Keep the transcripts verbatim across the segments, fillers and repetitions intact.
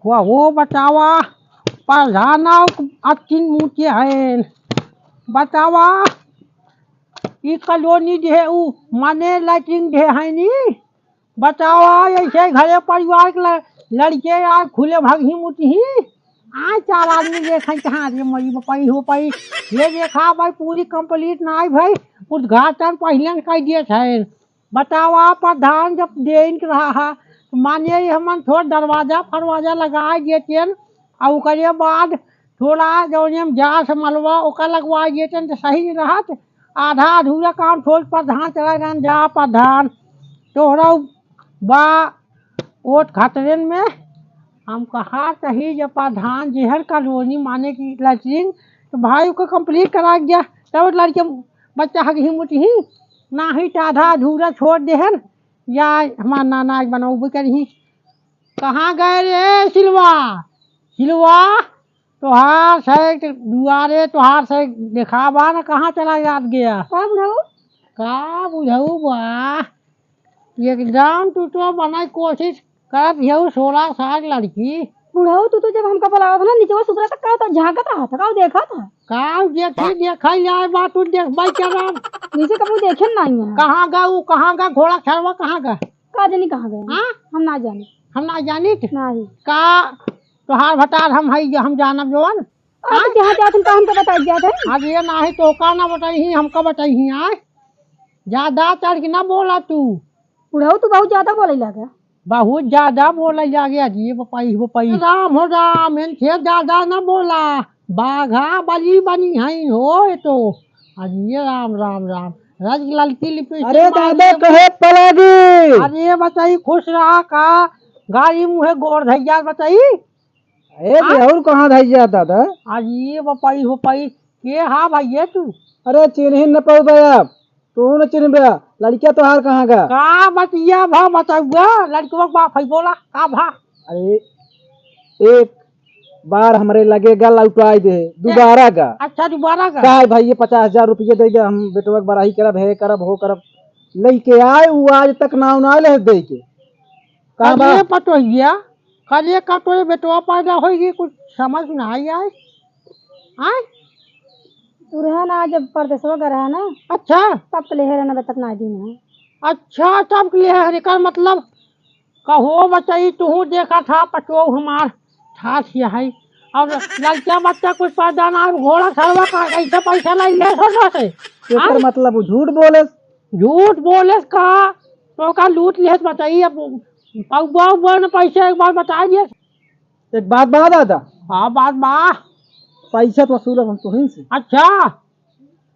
वहो बतावा, प्रधान अतिन मुँह के हैं। बतावा, ई कॉलोनी जे है, ऊ माने लैट्रिन जे है नी? बतावा, ऐसे घरे परिवार के ल-, लड़के यार खुले भगही मुतही। आ चार आदमी देखे कहाँ रे मरी बपई हो पई। ये देखा भाई, पूरी complete ना आई भाई, उद्घाटन पहिले कर दिए थे। बतावा प्रधान, जब देइन के रहा है, तो मानिए ये हमन थोड़ा दरवाजा फरवाजा लगाए देतेन, और ओकरे बाद थोड़ा जौन हम जा से मलवा ओका लगवाए देतेन तो सही रहत। आधा अधूरा काम छोड़ प्रधान चला गन जा प्रधान, तोहरा बा ओट खतरेन में। हम कहा सही जब प्रधान जेहर कॉलोनी माने की लैट्रिन, तो भाई ओकर complete करा गया, तब लड़के बच्चा हगही मुतही। नाही त आधा अधूरा छोड़ देहन, या हमार नाना आज बनौबे करही। कहाँ गए रे सिलवा? सिलवा, तोहार से दुआरे, तोहार से देखा बा न, कहाँ चला जात गया? का बुढ़ऊ? का बुढ़ऊ बा? एकदम तू तो बनाई कोशिश करत हियऊ, सोलह साल लड़की। बुढ़ऊ, तू तो जब हमका बुलावत ना, नीचवा सुतरा तक का तो झांकत रहा था, का देखत था? का देखी, देखा जाए बा, तू देखबा क्या राम? नीचे कबू देखे नहीं है। कहाँ गा ऊ, कहाँ गा घोड़ा खरवा, कहाँ गा? का जानी कहाँ गए? हाँ? हम ना जानी। हम ना जानी? नहीं। का तोहार भतार हम हई, हम जानब जवन? आप हाँ? जहाँ जात हन, का हमका बताई जात है? आज ये नाही तो का ना बताई ही, हमका बताई ही आए। ज्यादा चढ़ के ना बोला तू। बुढ़ऊ, तू बहुत ज्यादा बोले लगा। बहुत ज्यादा बोले लगे, अजी बपई, बपई। राम हो राम, इनसे ज्यादा ना बोला। बाघा बली बनी है हो ये तो। अजी राम, राम, राम। रज ललकी लिपस्टिक अरे मार दादा, के कहे पलागी। अरे बचाई, खुश रहा का? गाड़ी मुँहे गोड़ धैया बचाई। ए, हाँ? और कहाँ धइया दादा? अरे बपई हो पई, के हा भइया तू? अरे चिन्हिन न पउबे अब, तू न चिन्हबे। लड़किया तोहार कहाँ गा? का बतिया भा बतउआ, लड़कवा के बाप है, बोला, का भा? अरे एक बार हमरे लगे गा लौटाई दे, दुबारा गा। अच्छा, दुबारा गा। का भाई, ये पचास हजार रुपये दे दे, हम बेटवा के बराही करब, हे करब, हो करब। लेके आए, उ आज तक नाव ना ले दे के। कहाँ बा? अरे पटोहिया, कल ये का तोरे बेटवा पैदा होई गई, कुछ समझ ना आई आए। आए? तू रहे ना, जब परदेसवा गए रहे ना। अच्छा। तब तो लेहे रहना, तब तक ना दिन है। अच्छा, तब के लेहे हरे, एकर मतलब कहो बचाई, तू देखा था, पटो हमार ठास ये है। और लड़का बच्चा कुछ पैदा ना, घोड़ा सरवा का कैसे पैसा लाई ले सरवा से? एकर आए? मतलब वो झूठ बोले। झूठ बोले का? तो का लूट लेत बताई, अब पौवा उवा न पैसा एक बार बता दिए। एक बात बा दादा। हाँ, बात बा। पैसा तो वसूलब हम तोहिन से। अच्छा।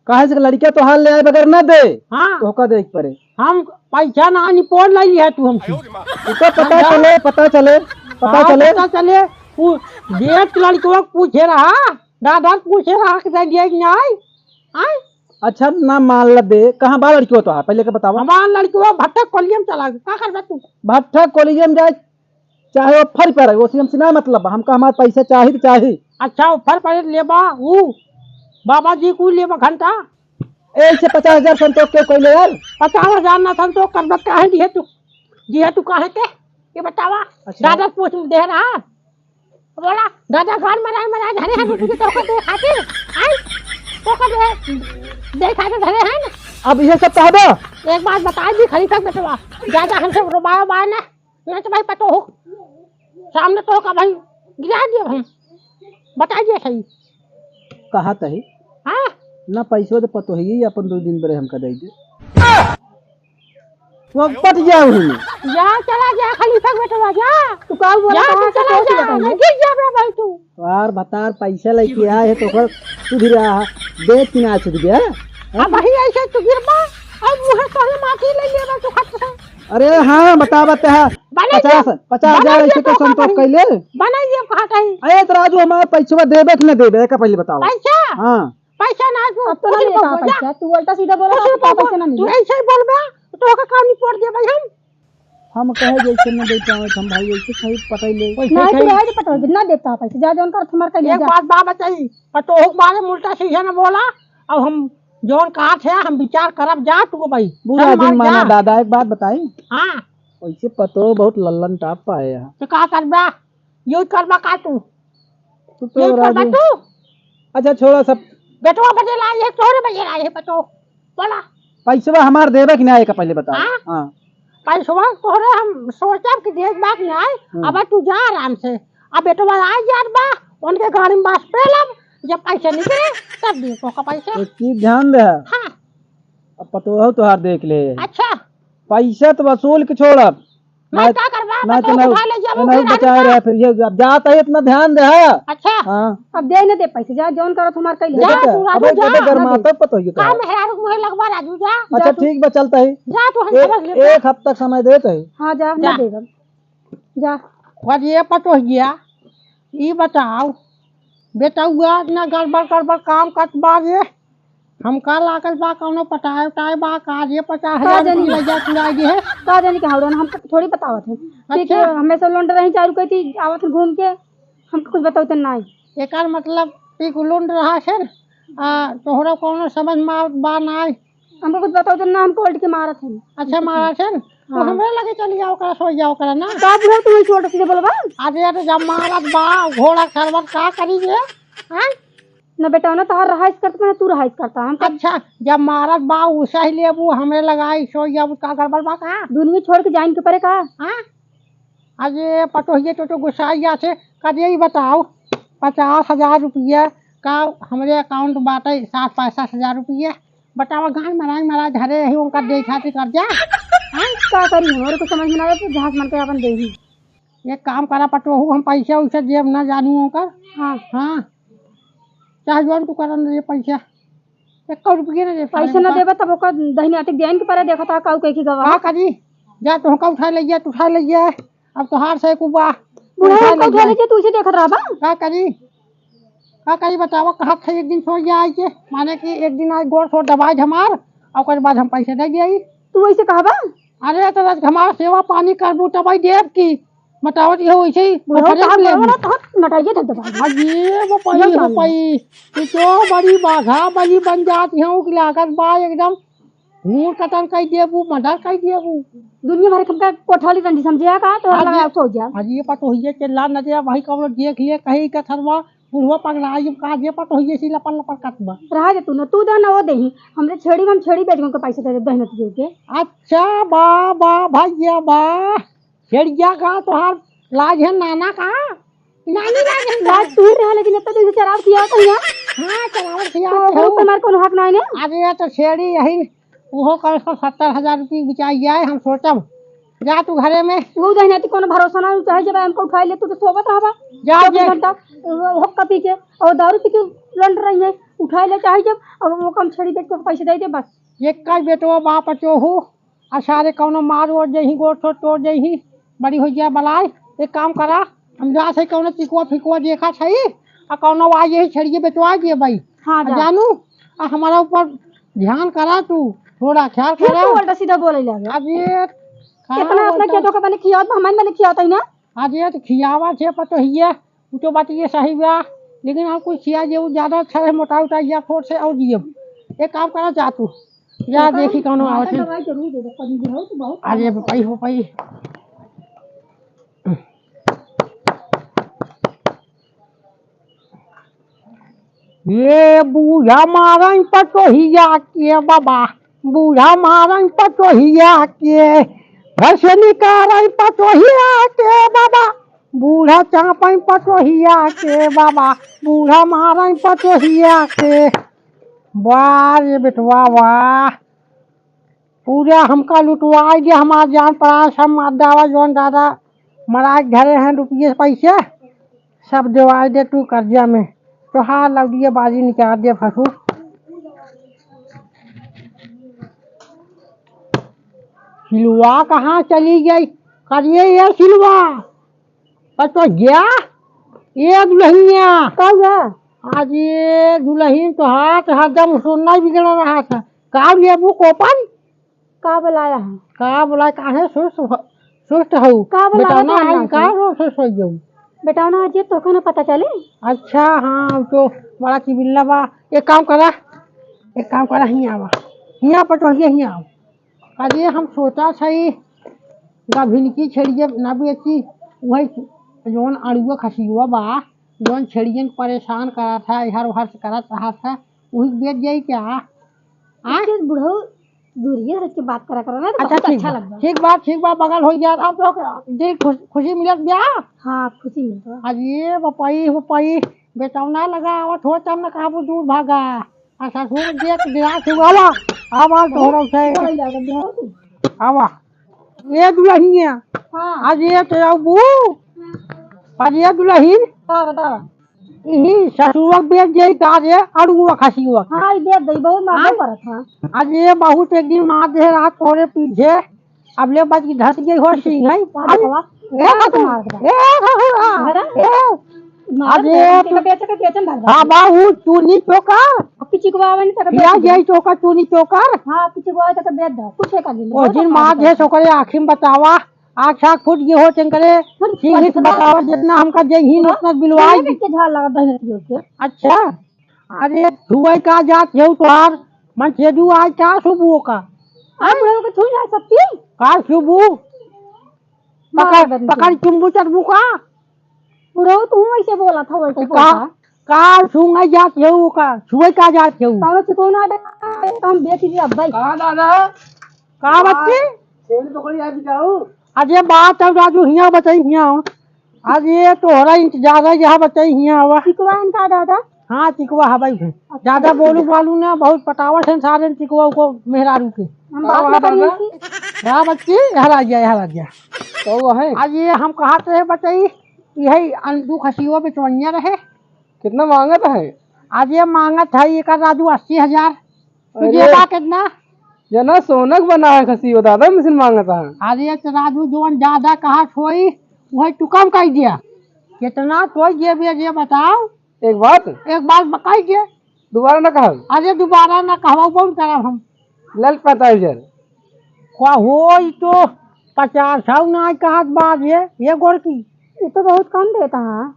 काहे से लड़किया तोहार ले आए बगैर न दे। हाँ। तो का दे पड़े। हम पैसा ना निपोर ले लिया तू हमसे। तू तो पता समझा? चले, पता चले, पता हाँ, चले। पता चले। तू देख लड़कवा पूछे रहा, दादा पूछे रहा कि दे दिया कि नहीं? आए? अच्छा, ना मान ल बे, कहाँ बा लड़कियो तोहार? पहिले के बतावा। हमार लड़कियो भट्ठा कोलियम चला गया, का करबे तू? भट्ठा कोलियम जाए, चाहे वो फर पर है, ओसे हमसे ना मतलब बा, हमका हमार पैसा चाही तो चाही। अच्छा, वो फर पर लेबा, ऊ बाबा जी को लेबा घंटा? ए, इसे पचास हजार संतोष के कोई ले यार। पचास हजार ना संतोष करबे, काहे दिए तू? दिए तू काहे के? ये बतावा, अच्छा। दादा पूछ दे रहा। बोला, दादा घर में रहे, में रहे, धरे हैं, रुक के तोहका दे खातिर, आए? तोहका दे, दे खातिर धरे हैं ना? अब ये सब कह दो। एक बात बता दी, खलीफा के बेटवा, ज्यादा हमसे रोबायो बाय ना, नहीं तो भाई पतो हो, सामने तो का भाई गिरा दियो हम, बता दिए सही। कहा तही? हाँ? ना पैसो दे पतो ही, अपन दो दिन बरे हमका दे दे। वो पट गया उन्हें। जा, चला जा, खलीफा के बेटवा, जा। तू का बोला, जा, कहाँ तू से चला कौन सी जा, बताई? मैं गिर जा बे भाई तू। यार, भतार पैसा लेके आए है तो ओकर सुधरा है, दे कि ना सुधर गया? अब भाई ऐसे तू गिरबा, अब मुँह तोहरे माटी ले लेबा तू खट से। अरे हाँ, बता, बता है। बने पचास, जा। पचास हजार बने ऐसे जा, तो तो संतोष भाई। कैले। बने ये कहा कहीं। अरे तो राजू, हमारा पैसवा देबे कि ना देबे, एका पहले बताओ। पैसा? हाँ। पैसा ना तू, अब तो ना कुछ लेता बोल, पैसा, जा। तू उल्टा सीधा बोला, कुछ ना बोल, पैसा ना तू मिले। ऐसे ही बोलबे, तो ओकर कान फोड़ देबे हम। हम कहे जैसे न दे पावे हम भाई, ऐसे सही पटाई ले। वैसे नहीं, तू सही। रहे दे पटवा, ना देता पैसा, जा जौन कर तुम्हार कर ले एक जा। बात बा बताई, पतोह के बारे में उल्टा सीधा न बोला, अब हम जौन कहा थे, हम विचार करब जा तू भाई। बुरा चल मार दिन माना जा। दादा, एक बात बताई। हाँ। वैसे पतोह बहुत लल्लन टाप पाए हैं। तो का करबा? यूज करबा का तू? तू तो यूज करबा राजू। तू? अच्छा, छोड़ा सब। बेटवा बदे लाई है, तोहरे बदे लाई है, बतो। बोला। पैसवा हमार देबे कि ना, एका पहिले बताओ। हाँ? हाँ। पैसवा तोहरे हम सोचब कि देख बात ना आए। हम्म। अब तू जा आराम से। अब बेटवा आ जात बा, उनके गाड़ी में बस पे लब, जब पैसे निकले, तब दी तोहका पैसे। एक चीज ध्यान दे। हाँ। अब पतोह तोहार देख ले। अच्छा। पैसा तो वसूल के छोड़ब। मैं ना, का करबा? ना, पतोह तो उठा ले जाबो, ना, फिर बचाए आदमी रहे, फिर ये अब जात है, इतना ध्यान दे, हाँ। अच्छा। हाँ। अब दे न दे पैसे, जा, जौन करत हमार कइले। देखत जा, है, तू अब राजू एक जा। गरमा ना दे। तब पतोह ये का कहा। मेहरारू के मुँहे लगवा राजू, जा। अच्छा, जा तू। ठीक बा, चलता है। जा तू, हम एक, समझ लेते। एक हफ्ता समय देत है। हाँ, जा, हम जा। ना देब। जा। और ये पतोहिया, ई बताओ, बेटउआ इतना गड़बड़ गड़बड़ काम करत बा रे, हमका लागल बा कौनो पटाए उटाए बा का रे, पचास हजार का जानी? रुपया लइका चुराई दे है। का जानी कहाँ उड़ान, हमका थोड़ी बतावत है। अच्छा। ठीक है, हमेशा लौंड रही चारू कहती आवत है घूम के, हमका कुछ बतावत नहीं। एकर मतलब ई कुल लौंड रहा है, आ, तोहरा कौनो समझ में आवत बा नाई। हमका कुछ बतावत ना, हम कोल्ड के मारत है। अच्छा, मारत है? तो हाँ। हमरे लगे चली जाओ करा, सो जाओ करा ना। का बुढ़ऊ तू छोट सीधे बोलबा? अरे, तो जब मारत बा, घोड़ा खरबत का करी रे? हाँ? ना बेटा, ना तोहार रहाइश करता, ना तू रहाइश करता। हम अच्छा, जब मारत बा, उ सही लेबू, हमरे लगाई, सो जाबू, का गड़बड़ बा का? दुनिया छोड़ के जाइन के परे का? हाँ? अरे, पतोहिए तो, तो गुस्साई जात है। करिए ही बताओ, पचास हजार रुपया का हमरे account बाटे, साठ पैंसठ हजार रुपया। बतावा, गाय मराई मराई धरे रही, उनका दे खातिर कर्जा। हाँ, का करी, हमरे को समझ में ना आवे, तो जहाँ से मन के अपन दे ही। एक काम करा पतोहू, हम पैसा उसे जेब ना जानू ओकर। हाँ। हाँ। चाहे जौन तू करन दे पैसा। एको रुपये ना दे पैसा ना देबा तब ओकर दहिने आतिक देन के परे देखत हा, काऊ कही की गवा। का करी? जा तोहका उठा ले जा, तू उठा ले जा। अब तोहार से कुबा। बुढ़ऊ उठा ले का उठा जा। ले जा, तू उसे देखत रहबा। का करी? का करी बतावा, कहा था एक दिन सो जा आई के, माने कि एक दिन आज गोड़ सो दबाई हमार, और ओकर बाद हम पैसे दे जाई। तू ऐसे कहबा? अरे तो आज हमार सेवा पानी करबू तब आई देब की। बतावत इहो वैसे ही बुढ़ऊ पथरे कहाँ में बोलबो लेबू। ना, तो नटाइए धक दबा। हाँ जी, वो पाई, ये वो पाई। पाई। तू तो बड़ी बाघा बली बन जात है, कि लागत बा एकदम। हूँ कतल कई देबू, मर्डर कई देबू। दुनिया भर के हमका कोठवाली रंडी समझे का, तो हाँ जी। लगा सो जा। हाँ जी, ये पतोहिए चिल्ला न दे, भाई कौनो देख लिए, कहीं का थरवा, बुढ़वा पगला, ये का जे पतोहिए सी लपड़ लपड़ कत बा। रहा जे तू न, तू दे न वो देही। हमरे छेड़ी में हम छेड़ी बेच के पैसे दे दे, दहिनत जी के। अच्छा, बा, बा, भैया, बा। छेड़िया का तोहार लाज है नाना का? नानी लाज है ना? लाज तू ही रहा, लेकिन इतना दिन से चराव किया था यहाँ। हाँ, चराव किया तो था। ओकरो पे हमार कोनो हक नाई ने। अरे, ये तो छेड़ी यही, उहो कल सौ सत्तर हजार रुपये बिचाई जाए, हम सोचब। जा तू घरे में। वो दहिना ती कोनो भरोसा ना, चाहे जब हमको उठाई ले, तू तो सोवत रहबा। जा चौबीस जे। घंटा वो हुक्का पी के और दारू पी के लंड रही है, उठाई ले चाहे जब, अब वो कम छेड़ी बेच के पैसे दे दे बस। ये का बेटवा बाप चोहू, आ सारे कौनो मार ओर जइही, गोड़ छोड़ तोड़ जइही, बड़ी हो गया बलाय। एक काम करा, हम जा से कौनो चिकुआ फिकुआ देखा छई, आ कौनो आ यही छेड़िए बेचवा दिए भाई। हाँ, आ जा। जानू, आ हमारा ऊपर ध्यान करा तू, थोड़ा ख्याल फिर करा। तू उल्टा सीधा बोले लगे। अब ये का इतना अपना बोलता? खेतों का मैंने खियावत, हमारे मैंने खियावत ही ना। आज ये तो खियावा छे पतोहिया, उ तो बात ये सही बा, लेकिन हम कुछ खिया जे उ ज्यादा अच्छा रहे, मोटा उटा या थोड़ से और जियब। एक काम करा जा तू, या देखी कौनो आवत है। दवाई जरूर दे दे, कभी भी हो तो बहुत अरे भाई, हो भाई। ये बूढ़ा मारन पतोहिया के बाबा, बूढ़ा मारन पतोहिया के, घर से निकारन पतोहिया के बाबा, बूढ़ा चापन पतोहिया के बाबा, बूढ़ा मारन पतोहिया के। वाह रे बेटवा वाह, पूरा हमका लुटवाई दे हमार जान प्राण, सब मार डावा जौन दादा मराए धरे हैं रुपये पैसे, सब देवाई दे तू कर्जा में। तोहार लौटिया बाजी निकाल दे फसू। सिलवा कहाँ चली गई? करिए ये सिलवा। पर तो गया, ए दुल्हनिया। का हुआ? आज ये दुल्हन तो हाथ हरदम सोना बिगड़ रहा था। का लेबू कोपन? का बुलाया है? का बुलाया, काहे सुस्त हो-, सुस्त हऊ? का बुलाया बेटौना था आई, ना का तू? रो सुस्त हो जाऊ? बेटौना आज ये तोका ना पता चले? अच्छा, हाँ, उ तो बड़ा चिबिल्ला बा। एक काम करा, एक काम करा, हियाँ आवा। हियाँ पटोहिया, हियाँ आवा। अरे हम सोचा छई गभिनकी छेड़िए ना बेची, वही जौन अड़ुआ खसियुआ बा, जौन छेड़ियन के परेशान करत है, इहर उहर से करत रहत है, उही के बेच जाई क्या? हाँ? बुढ़ऊ, दूरिये हट के बात करा करो ना, तो अच्छा, बहुत ठीक अच्छा बा। लगता। ठीक बा, ठीक बा, बगल हो गया। अब तो दिल खुश, खुशी मिलत गया। हाँ, खुशी मिलता। अरे बपई, बपई, बेचौना लगा आवत हो, तब न कहबू दूर भागा। आ ससुर देख दिया तू, आवा, आवा, तोहरा से। आवा। ए दुलहिनिया, हाँ। आज ये तो आऊ बू, आज ये दुलहिन, हाँ, बतावा। इही ससुरक बेच देई का रे, अड़ुआ खसियुआ। हाँ, ई बेच देई, बहुत महंगा हाँ? पड़त है। आज ये बहुत एक दिन मार दे रात तोरे पीछे, अब ले बच के धस गई हो सिंह है। आज आज बाबा, ए बाबू, मार दे। ए बाबू, आ, अरे? ए, मार आज दे, ये बेचे के बेचे, बेचे ना। हाँ, बाबू, चूनी चोकर। पिचिकवा आवे नहीं, तक बेच दे। जाई चोकर, चूनी चोकर। हाँ, पिचिकवा आवे, तक बेच दे। कुछ एक आदमी, ओ बहुत दिन मार दे, चोकर आँखी में बतावा। आँख साँख फूट गए हो, चंकरे। फूट, सिंह फूट, से बतावा, जितना हमका जय हिंद, उतना बिलवाई। के झाल लगा दहनत के। अच्छा। अरे, छुए का जात हो तोहार, मन छेदू आज का सुबू का? आप लोग के छुई ना सकती? का सुबू? मार पकड़, बंद पकड़ कर। चुम्बू चरबू का? बुढ़ऊ, तू ऐसे बोला था, उल्टे का, बोला। का छुए जात हो का? छुए का जात हो? पावे से कौन आ गया? हम बेच लिया, भाई। कहाँ दादा? का बच्ची? छेड़ी पकड़ी आज जाऊ। अरे बात है राजू, हियाँ बताई, हियाँ हो। अरे तोहरा इंतजार है, यहाँ बताई, हियाँ आवा। चिकवा इनका दादा? हाँ, चिकवा है भाई। अच्छा। ज्यादा बोलू बालू ना, बहुत पटावत है सारे चिकवा को मेहरारू के। हम बात ना करिए कि। हाँ बच्ची, यहाँ आ गया, यहाँ आ गया। तो वो है। अरे हम कहा थे बताई, यही अंडू खसियो बेचवनिया रहे। कितना मांगत है? अरे मांगत है एक राजू अस्सी हजार। तू अरे, देबा कितना? जना सोनक बना है खसी, वो दादा मशीन मांगत है। अरे तो राजू, जौन ज्यादा कहा सोई, वही तू कम कर दिया। कितना सोई जेबे, ये बताओ। एक बात? एक बात बताई दे। दोबारा ना कहा। अरे दोबारा ना कहवा, कौन करब हम? लल पैंतालीस हजार। का हो, ई तो पचास हौ ना कहत बात ये, ये गोरकी। ये तो बहुत कम देता है।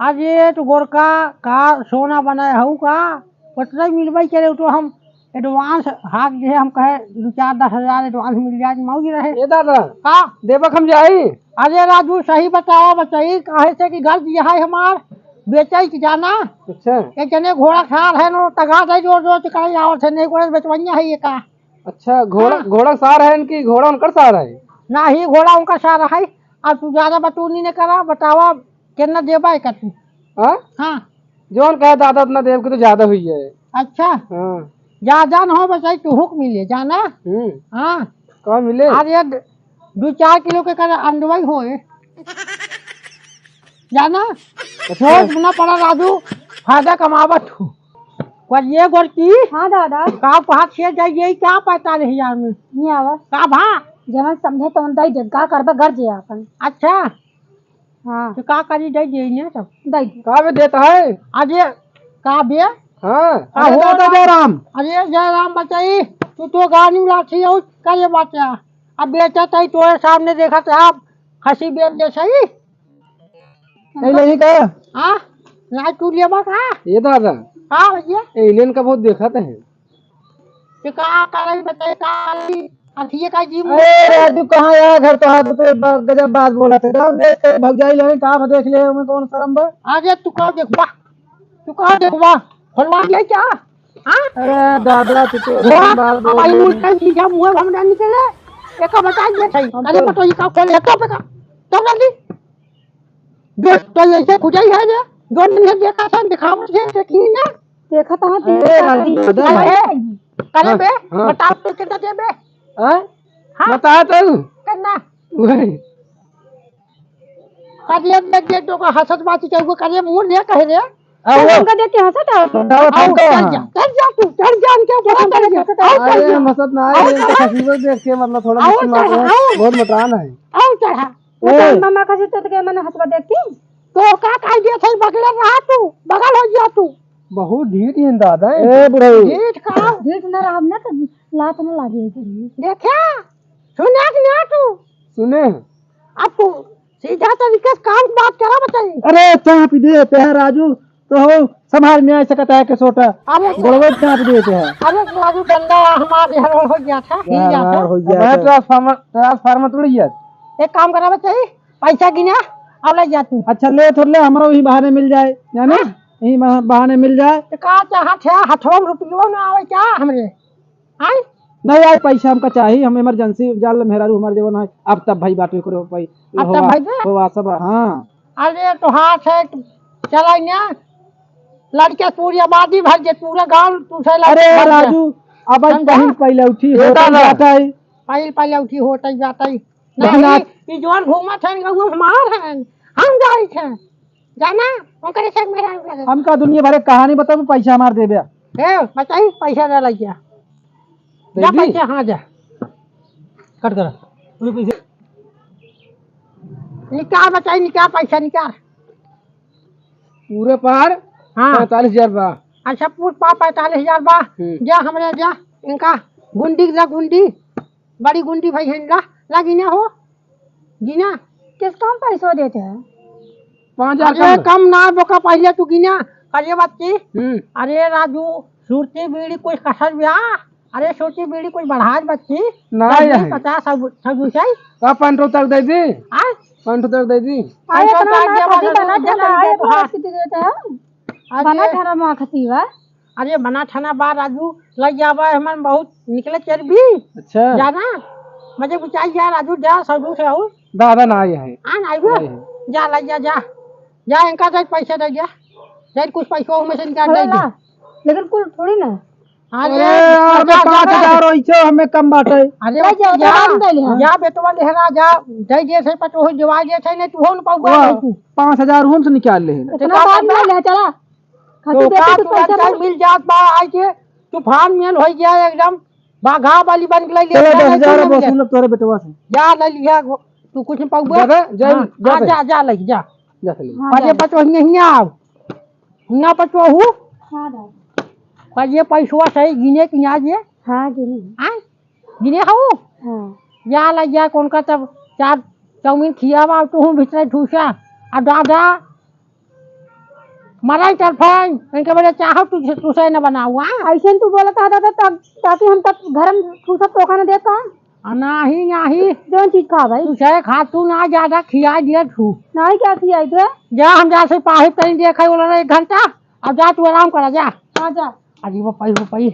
अरे तो गोरका का सोना बनाए हऊ का? उतना ही मिलबे करे, तो हम advance हाथ दे, हम कहे दो चार दस हजार advance मिल जाए, मौज रहे। ए दादा, का? देबक हम जाई? अरे राजू, सही बतावा बचाई, काहे से कि घर दिया है हमार, बेचे कि जाना। अच्छा। एक जने घोड़ा सार है नो, तगा दे जोर जोर से कहीं आवत है, नहीं कोई बेचवैया है ये का? अच्छा, घोड़ा, हाँ। घोड़ा सार है इनकी, घोड़ा उनकर सार है? ना ही, घोड़ा उनका सार है। अब तू ज्यादा बतूनी ने करा, बतावा, कितना देबा है का तू? हाँ? हाँ। जौन कहे दादा, उतना देब के तो ज्यादा हुई है। अच्छा। हाँ। ज्यादा न हो, बस तू हुक मिले, जाना? हम्म। हाँ। का मिले? अरे, द-, दो चार किलो के कर अंडवई होए। जाना? अच्छा। रोज ना पड़ा राजू, फायदा कमावत हो। पर ये गोरकी, हाँ दादा। का हाथ से जाइए, क्या पैंतालीस हजार में? नहीं आवा। का भा? जवन समझे तवन दई दे, का करबे, घर जे आपन। अच्छा। हाँ। तो का करी, दे दे ने सब। दे दे। का बे देता है? अरे, का बे? हाँ। का अरे हो दादा राम? जयराम। अरे जयराम बचाई, तू तो गानी लाठी हो, करे बात है। अब बेचा ताई तोरे सामने देखा था आप, खसी बेच दे सही। नहीं, नहीं का? हाँ? ना तू लेबा का? ये दादा। हाँ भैया। ए, इलेन का बहुत देखा था है। ये का करे बचाई, का करे? अखिए का जी मुँह। अरे राजू, कहाँ यार घर तो हाथ पे ब-, गजब बात बोला थे। जाओ देख के भौजाई लगे, का देख ले, ओमे कौन शर्म बा? अरे तू का देखबा? तू का देखबा? खोलवा दिया क्या? हाँ? अरे दादा, तू तो वाह, बात बोल अब आई रहे। मुँह का जीजा मुँह हमरा निकले। एका बता दे सही। हम अरे तो बटोई का खोल है तो पे का? तो जल्दी। देख, तो ऐसे खुजाई है रे, जो नहीं है देखा था, दिखावत है, देखी ना। देखा था, अरे, देखा था। राजू, दादा। अरे, करे बे, हाँ, हाँ। बता तो कितना दे बे। हाँ? हाँ? बता तो। कितना? वही। करे बे, दे तो का हंसत बात चल गो, करे मुंह ले कहे रे। आ, वो उनका देख के हंसत है। बताओ, आओ, बताओ, चल हाँ। जा, चल जा तू, चल जा, उनके ऊपर चल जा। आओ, चल अरे, जा। हंसत ना है, आओ, ये तो चढ़ा। खसीबो देख के, मतलब, थोड़ा आओ, मुस्कुरा चढ़ा, रहे हैं। आओ। बहुत मटान है। आओ, चढ़ा। ए। मम्मा खसी तो के मन हंसवा देख के। तो का कह दिया था, बगले रहा तू, बगल हो गया तू। बहुत ढीठ ही दादा है। ए बुढ़ऊ। ढीठ का? ढीठ ना रहब ना तो लात ना लागे इधर। देखा? सुने कि ना तू? सुने। अब तू सीधा तरीके से काम बात करा बताई। अरे चाह पी दे, ते है राजू, तो हो संभाल में आ सकता है के सोटा। अरे गोड़वा चाह पी दे ते है। अरे राजू डंडा हमार यहाँ हो गया था, हिल यार, गया था। यार, हो गया मैं था। ट्रांसफार्मर, ट्रांसफार्मर तोड़ गया। एक काम करा बताई, पैसा गिना, अब ले जा तू। अच्छा, ले थोड़ ले, हमरा वही बहाने मिल जाए, जाने? हाँ। यही बहा-, बहाने मिल जाए। तो का चाहत है, हथवा में रुपयो ना आवे क्या हमरे? आय? नहीं, आज पैसा हमका चाही, हम emergency जाल मेहरारू हमार जवन है, अब तब भाई बाटे करो भाई। अब तब होवा, भाई बे? होवा सब, हाँ। अरे तो हाथ है, चला ना, लड़के पूरी आबादी भर जे, पूरा गांव तू से लड़के अरे भर जे। राजू, अब आज समझा? पहिल पहले उठी ए होटल दादा। जाता है। पहिल पहले उठी होटल जाता है। बहिन नहीं, आज ई जवन घूमत है, वो हमार है, हम जाई थे। जाना, ओकरे से मेरा लगे। हमका दुनिया भर के कहानी बताओ, पैसा हमार देबे। ए, बताई, पैसा ना लइया। दे जा दी? पैसा, हाँ, जा। कट कर। पूरे पैसे। निकाल, बताई, निकाल, पैसा निकाल। पूरे पार हाँ। पैंतालीस हजार बा। अच्छा, पूरे पार पैंतालीस हजार बा। हम्म। जा, हमरे जा, इनका गुंडी ला गुंडी। बड़ी गुंडी भाई हैं, ला, ला गिना हो, गिना। किस काम पैसवा देते हैं? पाँच हजार अरे, कम। कम ना, बोका, पहिले तू गिना। अरे बच्ची, हम्म। अरे राजू, सुरती बीड़ी कुछ कसर ब्या? अरे, सुरती बीड़ी कुछ बढ़ाए बच्ची? ना, तब ये भी है। पचास सब, सब उठाई। का पाँच सौ तक दे दी? आय? पाँच सौ तक दे दी? अरे, पाँच सौ इतना तक ना, दे, खाती बना बना दे, दे, बना दे, दे, बना दे। अरे। बना खाना माँ खाती बा। अरे बना ठाना बा राजू, लग जाबा, हमन बहुत निकले चरबी। अच्छा। जाना, मजे बुचाई जा राजू, जा सौदू से आऊ। दादा ना आए हैं। आ ना आइबो। नहीं है। जा लग जा, जा। जा इनका दे पैसा दे जा। दे कुछ पैसा में से निकाल दे अरे दे। ना, लेकिन कुल थोड़ी ना। अरे अरे यार, हमें जा, जा, पाँच हजार जा। होई छे, हमें कम बाटे। अरे ले जा, जा, जा, हम दे ले, हाँ। जा बेटवा लेहरा जा, दे दे से पटोह जवा दे से, नहीं तू हो न पाऊगा वाह, नहीं तू। पाँच हजार हम से निकाल ले। इतना इतना बाद में बा। ले चला। खाती तो देती का तो तू पैसा अंचल ना। मिल जात बा, आई के तूफान मेल होई गया एकदम, बाघा वाली बन के ले चलो, ले दस हजार ले अब ले। वसूलब तोरे बेटवा से। जा ले लिया गो, तू कुछ न पाउबे। जा बे, जा हाँ, बे, जा हाँ, बे। जा, जा ले, जा। जा ले। हाँ, पर ये जा। पचो हियाँ, हियाँ आओ। हियाँ पचो हूँ। हाँ, जा। पर ये पैसवा सही गिने कि ना जे? हाँ, गिने। हाँ? गिने हऊ? हाँ। जा ले जा, कौन का तब चार चाउमीन खियावा, तू हूँ भीतर ठूसा। आ दादा, मराई तड़फाई, इनके बड़े चाहो तू, तू से न बनाऊ, हाँ? ऐसे न तू बोलत है दादा, तब ताकि हम तब घर में ठूसा तोका न देता। आ, नाही, नाही। जौन चीज खा भाई। तू से खा, तू ना ज्यादा खिया दिया तू। नाही क्या खियाई दे? जा, हम जा से पाही तनी देखा, बोला एक घंटा, अब जा तू आराम करा, जा। हाँ, जा। अरे वो पाई, वो पाई।